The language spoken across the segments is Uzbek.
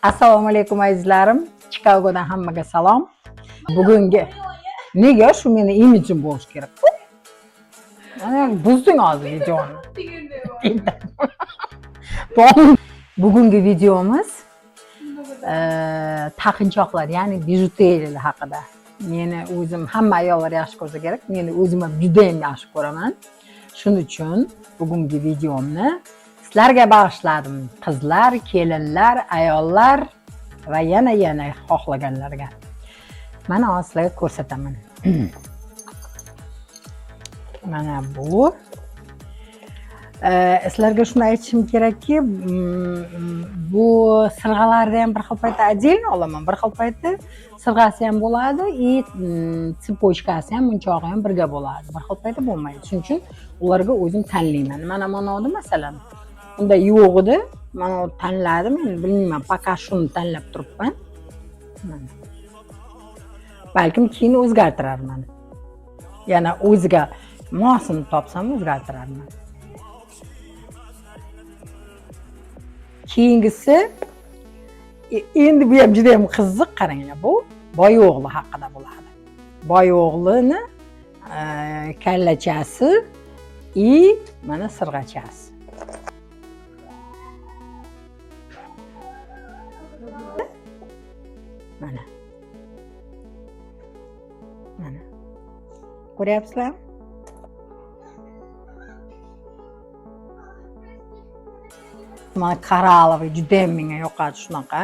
Assalomu alaykum azizlarim. Chicagodan hammaga salom. Bugungi nega shu meni imijim bo'lishi kerak? Mana buzding hozir videoni. Bugungi videomiz taqinchoqlar, ya'ni bijuteriya haqida. Meni o'zim hamma ayollar yaxshi ko'rsa kerak, meni o'zim ham juda ham yaxshi ko'raman. Shuning uchun bugungi videomni sizlarga bag'ishladim. Qizlar, kelinlar, ayollar va yana xohlaganlarga. Mana hozir sizlarga ko'rsataman. Mana bu. Sizlarga shuni aytishim kerakki, bu sirg'alarni ham bir xil paytda отдельно olaman, bir xil paytda sirg'asi ham bo'ladi и цепочкasi ham, munchog'i ham birga bo'ladi. Bir xil paytda bo'lmaydi. Shuning uchun ularga o'zim tanlayman. Mana uni masalan, unda yo'q edi. Mana uni tanladim, endi bilmayman, пока shuni tanlab turibman. Mana. Balkim keyin o'zgartirarman. Yana o'ziga mosini topsam o'zgartirarman. Keyingisi endi bu ham juda ham qiziq, qaranglar, bu boy o'g'li haqida bo'ladi. Boy o'g'lini kallachasi и mana sirg'achasi. Mana. Mana. Ko'ryapsizlarmi? Mana коралловый juda ham menga yoqadi shunaqa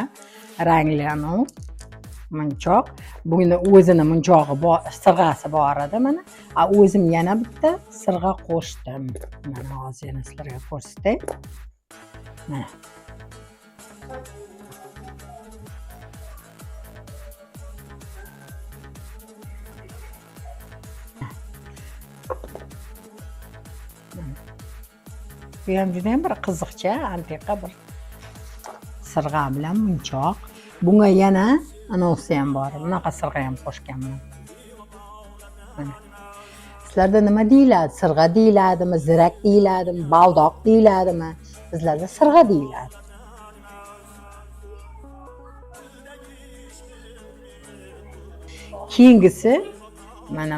rangli anavi munchoq. Buni o'zini munchog'i bor, sirg'asi bor edi mana. A o'zim yana bitta sirg'a qo'shdim. Mana hozir yana sizlarga ko'rsatay. Mana. Bu ham juda ham bir qiziqcha, antiqa bir sirg'a bilan munchoq. Bunga yana anavisi ham bor. Bunaqa sirg'a ham qo'shganman. Mana. Sizlarda nima deyiladi? Sirg'a deyiladimi, zirak deyiladimi, baldoq deyiladimi? Bizlarda sirg'a deyiladi. Keyingisi mana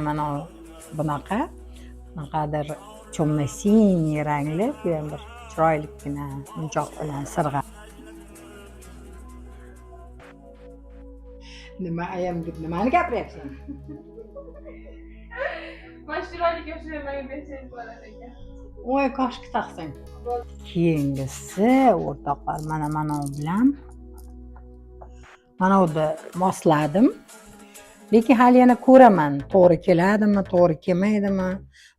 bunaqa, bunaqadir темно-синий rangli, bu ham bir chiroylikkina munchoq bilan sirg'a. Nima ayam deb nimani gapiryapsan? Mana shu chiroyli ko'shini menga bersangiz bo'lar ekan. Voy, koshki taqsang. Keyingisi o'rtoqlar, mana u bilan mana uni mosladim. Lekin hali yana ko'raman, to'g'ri keladimi, to'g'ri kelmaydimi.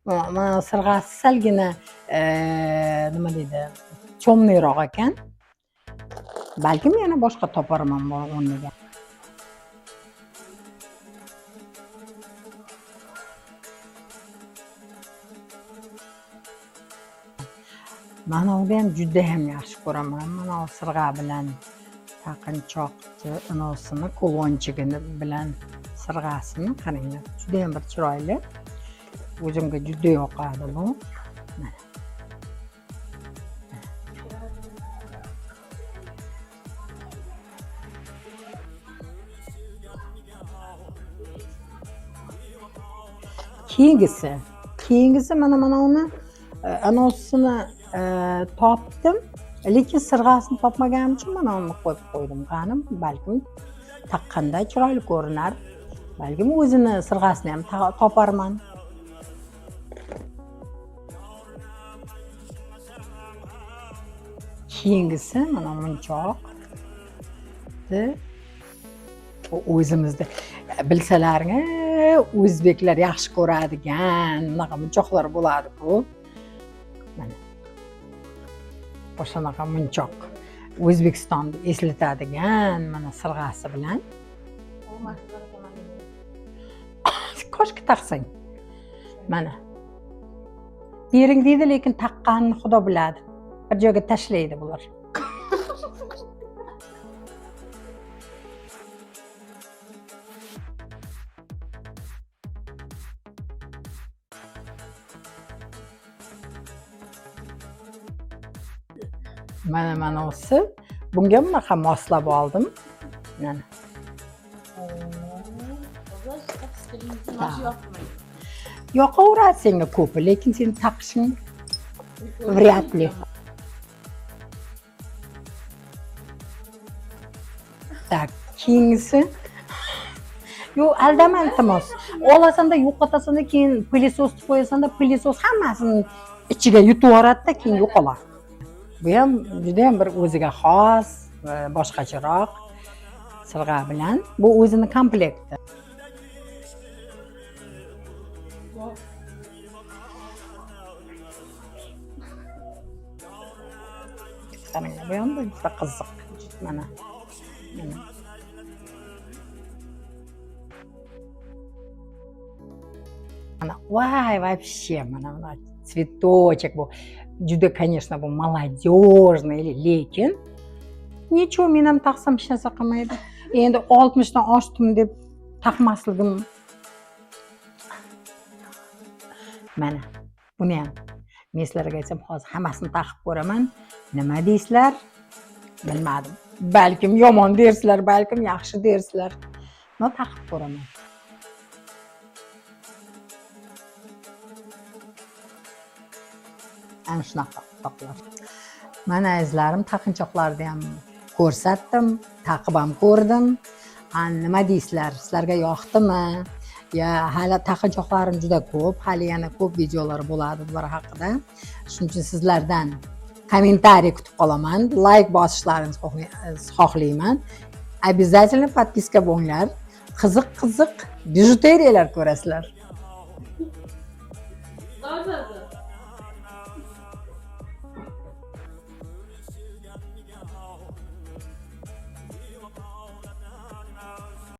Mana sirg'asi salgina nima deydi, темный roq ekan. Balkim yana boshqa toparman bu o'rniga. Mana uni ham juda ham yaxshi ko'raman. Mana u sirg'a bilan taqinchoqni anosini, kulonchigini bilan sirg'asini qaranglar. Juda ham bir chiroyli. O'zimga juda yoqadi bu. Mana. Keyingisi mana uni anosini topdim, lekin sirg'asini topmaganim uchun mana uni qo'yib qo'ydim. Qani, balkim taqqanda chiroyli ko'rinar. Balkim o'zini sirg'asini ham toparman. Keyingisi mana munchoq. Bu o'zimizda bilsalaring, o'zbeklar yaxshi ko'radigan bunaqa munchoqlar bo'ladi-ku. Mana. O'shanaqa munchoq. O'zbekistonni eslatadigan mana sirg'asi bilan. Koshki taqsang. Mana. Bering deydi, lekin taqqanini Xudo biladi. Bir joyga tashlaydi bular. Mana usi Bunga bunaqa moslab oldim. Mana. Mana shu yoqmaydi. Yoqaveradi senga ko'pi, lekin sen taqishing вряд ли. Так, keyingisi. Yo'q, aldama, iltimos. Olasanda, yo'qotasanda, keyin пылесос ni qo'yasanda, пылесос hammasini ichiga yutib yuboradida, keyin yo'qoladi. Bu ham judayam bir o'ziga xos, boshqacharoq sirg'a bilan. Bu o'zini komplekti. Vau. Qaranglar, bu ham bir juda qiziq. Mana. Mana. Mana, voy, вообще, mana mana цветочек bu. Juda, конечно, bu молодежный, lekin ничего, men ham taqsam hech narsa qilmaydi. Endi 60 dan oshdim deb taqmasligim. Mana, buni ham men sizlarga aytsam, hozir hammasini taqib ko'raman. Nima deysizlar? Bilmadim. Balkim yomon dersizlar, balkim yaxshi dersizlar. Но taqib ko'raman. Ana shunaqa o'rtoqlar. Mana, azizlarim, taqinchoqlarni ham ko'rsatdim, taqib ham ko'rdim. A, nima deysizlar? Sizlarga yoqdimi? Ya hali taqinchoqlarim juda ko'p, hali yana ko'p videolar bo'ladi bular haqida. Shuning uchun sizlardan kommentariy kutib qolaman, layk bosishlaringizni xohlayman. Обязательно подписка bo'linglar. Qiziq qiziq bijuteriyalar ko'rasizlar. Zo'r.